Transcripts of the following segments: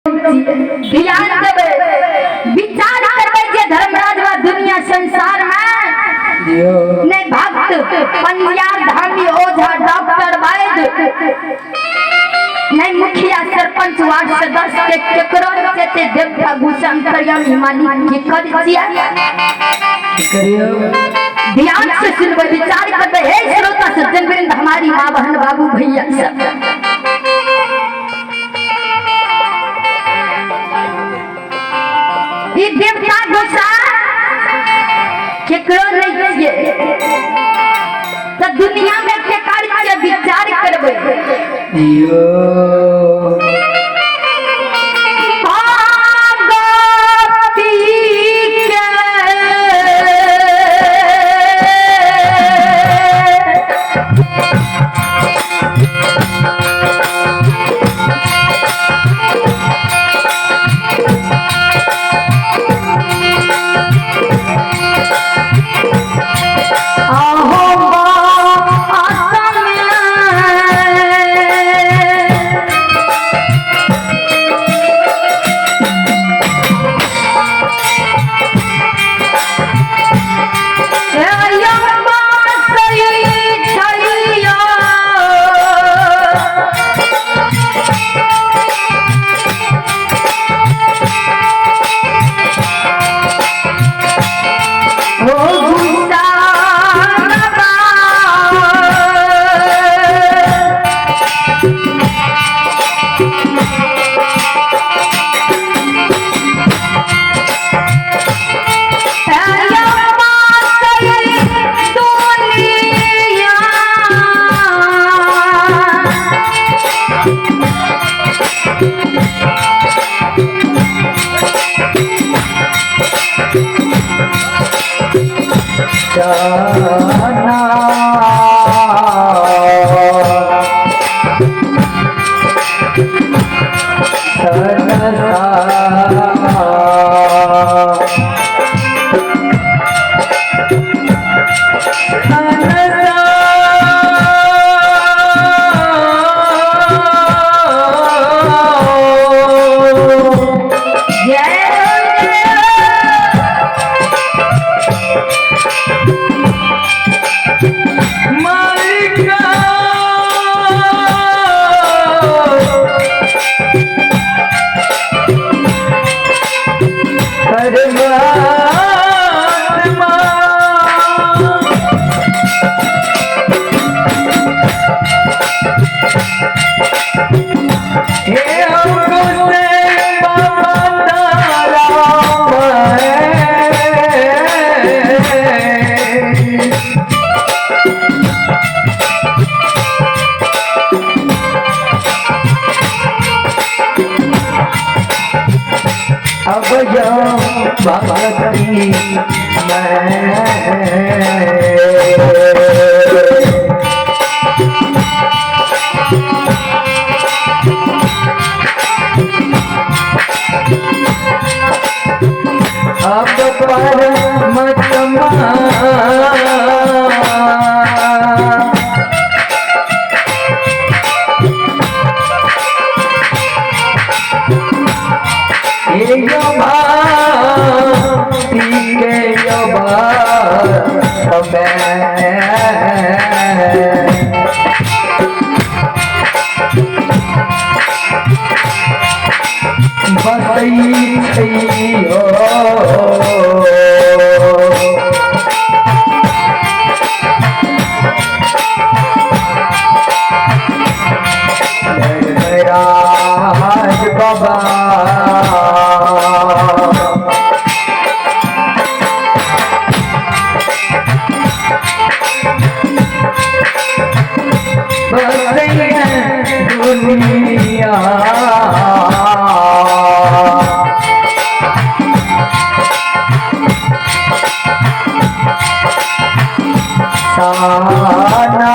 ध्यान देबै, विचार करबै जे धर्मराज वा दुनिया संसार में नहीं भक्त पंजियार धामी ओझा डॉक्टर वैद्य नहीं मुखिया सरपंच वार्ड सदस्य के केकरो चेते देवता गुस्सा अंतर्यामी मालिक के कर छिया। करियो। ध्यान से सुनबै, विचार करबै। हे श्रोता सज्जन वृंद, हमारी माँ बहन बाबू भैया सब, ई देवता गुस्सा केकरो नहीं छियै तऽ दुनिया में केकर छियै, विचार करबै। दियो। भगवती के आहो बात जाना सनसा मालिका परमात्मा हे हमको से बाबा तारा है। अब जो भक्ति मैं अब परमात्मा हे भांति के बसै छैयो। धर्मराज बाबा बसै दुनिया साना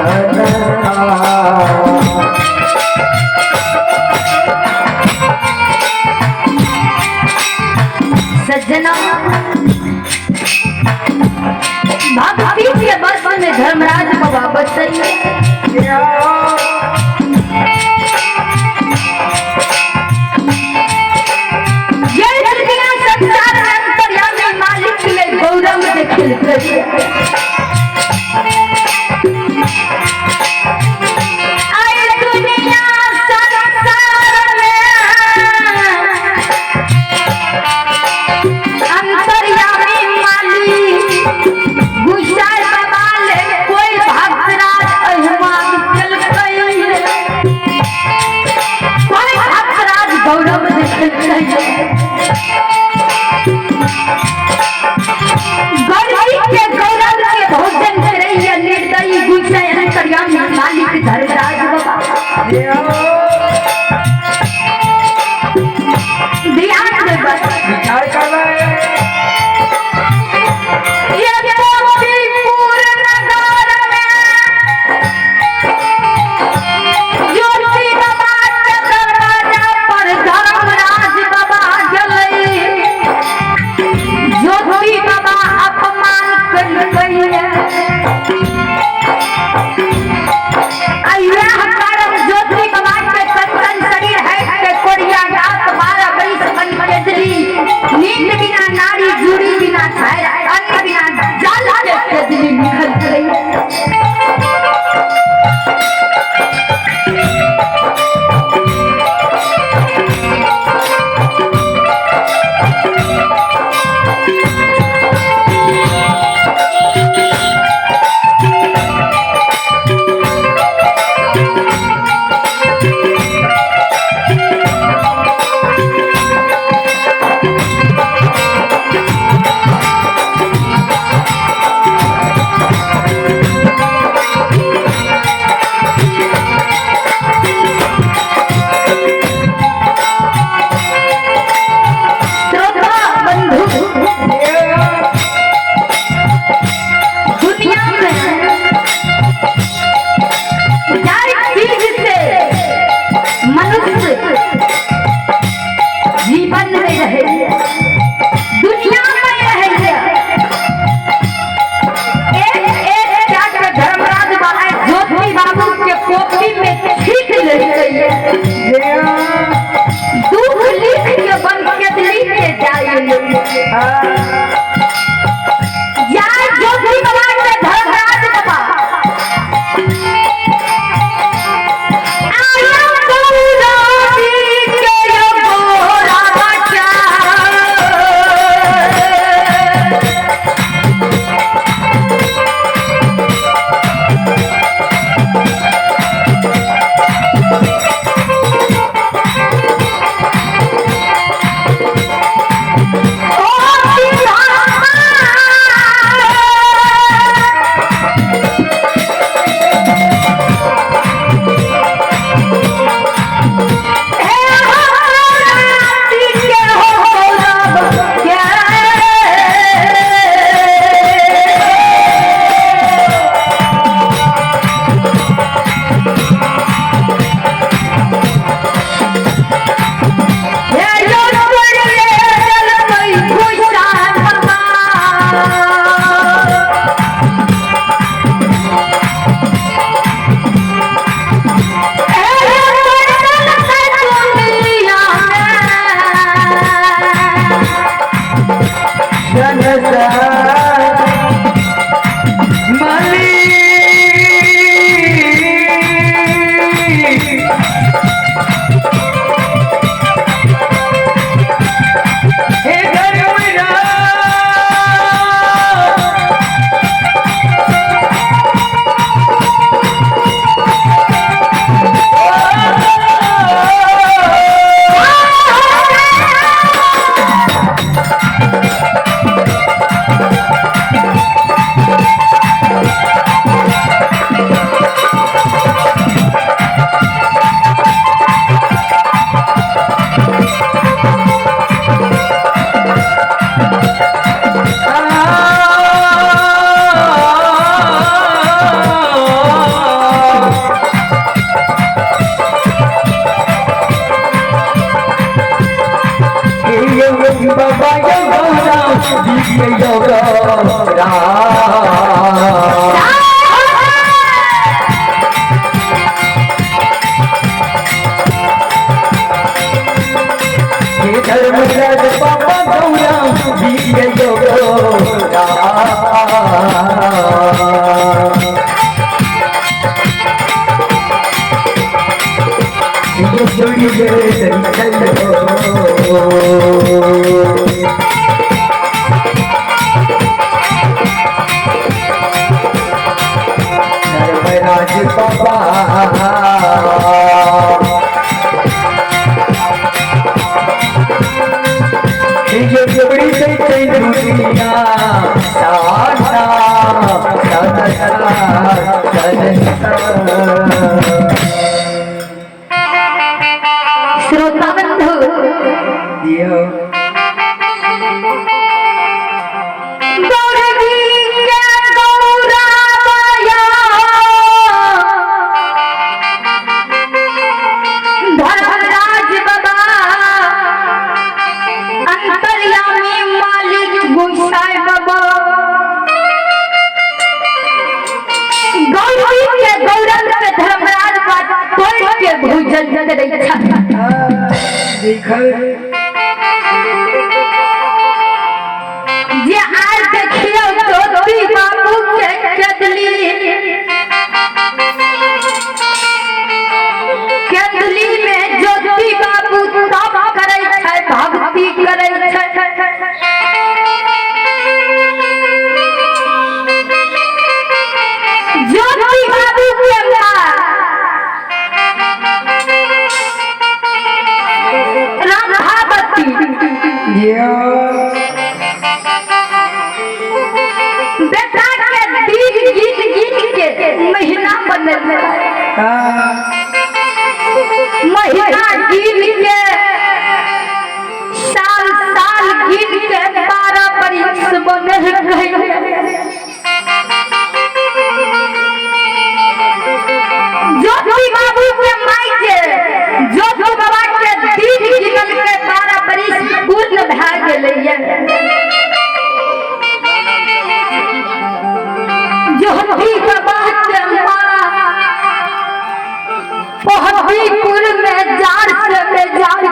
सनसा। सज्जना, भक्ति के बस में ये दुनिया संसार में अंतर्यामी मालिक ले गौरव देखिल आए दुनिया संसार में अंतर्यामी मालिक गुस्साए बवाल कोई भक्तराज अहिमा केलकै। हो। धर्मराज बाबा जो बड़ी से दुनिया साना सदा सदा। श्रोता बंधु दियो गौरी के गौरावया धर्मराज बाबा अंतर्यामी मालिक गोसाई बाबा गौरी के गौरव के धर्मराज बाबा तोड़ के भूजन करै छथि। देखल जे आज देखियो ज्योति बाबू के केदली केदली में ज्योति बाबू तप करै छै, भक्ति करै छै। ज्योति बाबू के माँ राधावती दियो बेटा के दिन गिन गिन के महीना बनल, महीना गिन के साल साल गिन के 12 बरिस बनल गई। ज्योति बाबू के माई के ज्योति बाबा के दिन गिनल के 12 बरिस पूर्ण भए गेलैया। ज्योति बाबा के माँ पहतीपुर में जार से बेजार